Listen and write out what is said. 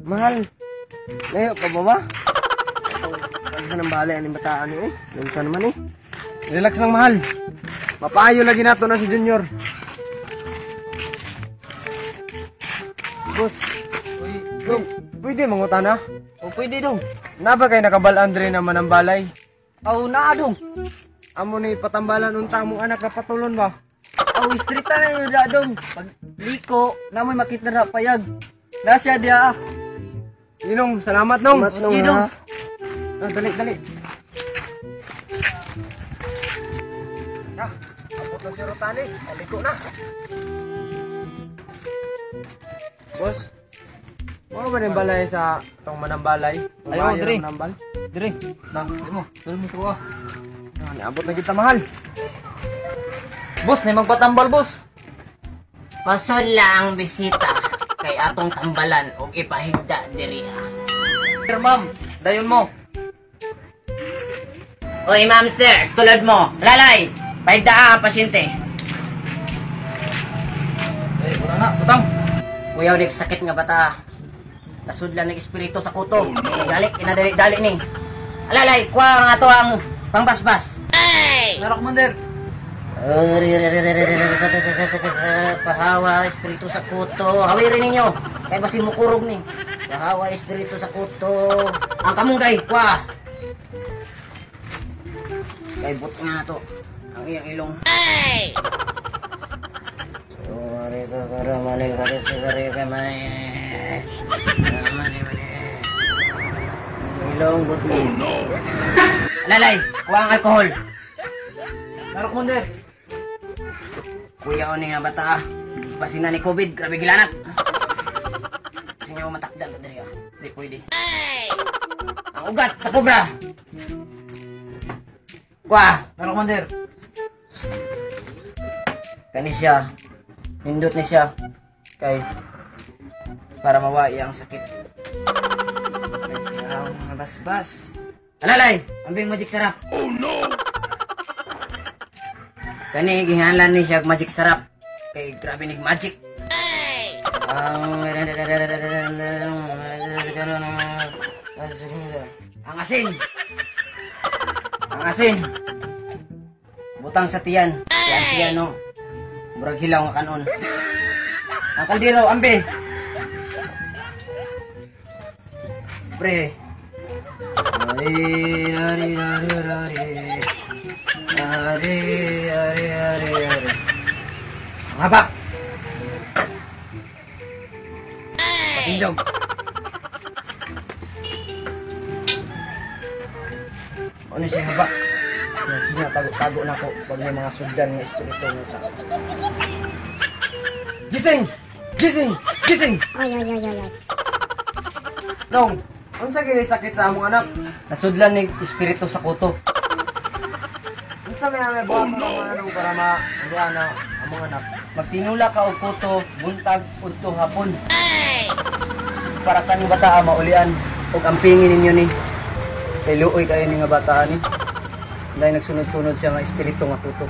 Mahal. Layo pa ba ba? Ano nang balay ang bataan ni eh? Lunsa naman eh. Relax lang, mahal. Mapaayo lagi nato na si Junior. Boss, Uy, dong, pwede mangutana? O pwede dong. Na ba kay nakabal Andre na manambalay? Aw naa dong. Amo ni patambalan unta among anak na patulon ba? Aw istrita na yun da dong. Pag liko, namoy makita na payag. Na siya diya ah. Ninong, salamat nong. Salamat nong Sige, dong. ha. Ah, dali, dali. Ah, abot na si Rotani. Aliko na. Boss, mo ba rin balay sa tong manambalay? Ayaw, Maayo dre. na manambal? Dire. Na, di mo. Dili mo suwa. Ah, niabot na kita, mahal. Boss, nay magpatambal, boss. Pasol ang bisita kay atong tambalan og ipahigda diri ha. Sir, ma'am, dayon mo. Oy ma'am sir, sulod mo. Lalay, pahigda ang pasyente. Eh, wala na, butang. Kuyaw ni sakit nga bata. Nasudlan ng espiritu sa kuto. Dali, inadali-dali ni. Alalay, kuha ang ato ang pangbasbas. Meron, Commander. Pahawa, espiritu sa kuto. Hawirin ninyo. Kay basin mo kurog ni. Pahawa, espiritu sa kuto. Ang kamunggay, kuha. Kay but nga to. Ang iyang ilong. Sorry, sorry, mali, kare, sorry, kay mali. Mali, mali. Ilong, but oh, no. Lalay, kuha ang alkohol. Meron, Commander. Kuya ni nga bata ah. Basin na ni COVID, grabe gilanat. Kasi nga matakda ka diri ah. Di pwede. Ang ugat sa kobra. Kuha. Meron, Commander. Kani siya. Nindot ni siya. Kay para mawai ang sakit. Ang mga basbas. Alalay, ambing magic sarap. Oh no. Kani gihanlan ni siya og magic sarap. Kay grabe nig magic. Ang asin. Ang asin. Butang sa tiyan. Tiyan tiyan no. Murag hilaw nga kanon. Ang kaldero, ambe. Pre. Ari, ari, ari, ari. Ari, ari, ari, ari. Ang haba. Patindog. Ano siya haba? Sige, tago-tago na ko pag may mga sundan nga espiritu mo sa. Gising! Gising! Gising! Oy, oy, oy, oy, oy. Dong, unsa gini sakit sa among anak? Nasudlan ni espiritu sa kuto. Unsa may may buhat oh, no. Ano para ma na among anak? Magtinula ka og kuto, buntag udto hapon. Para kaning bata ah, maulian og ampingin ninyo ni. Kay luoy kayo ni nga bata ani. Dahil nagsunod-sunod siya nga espiritu nga kuto.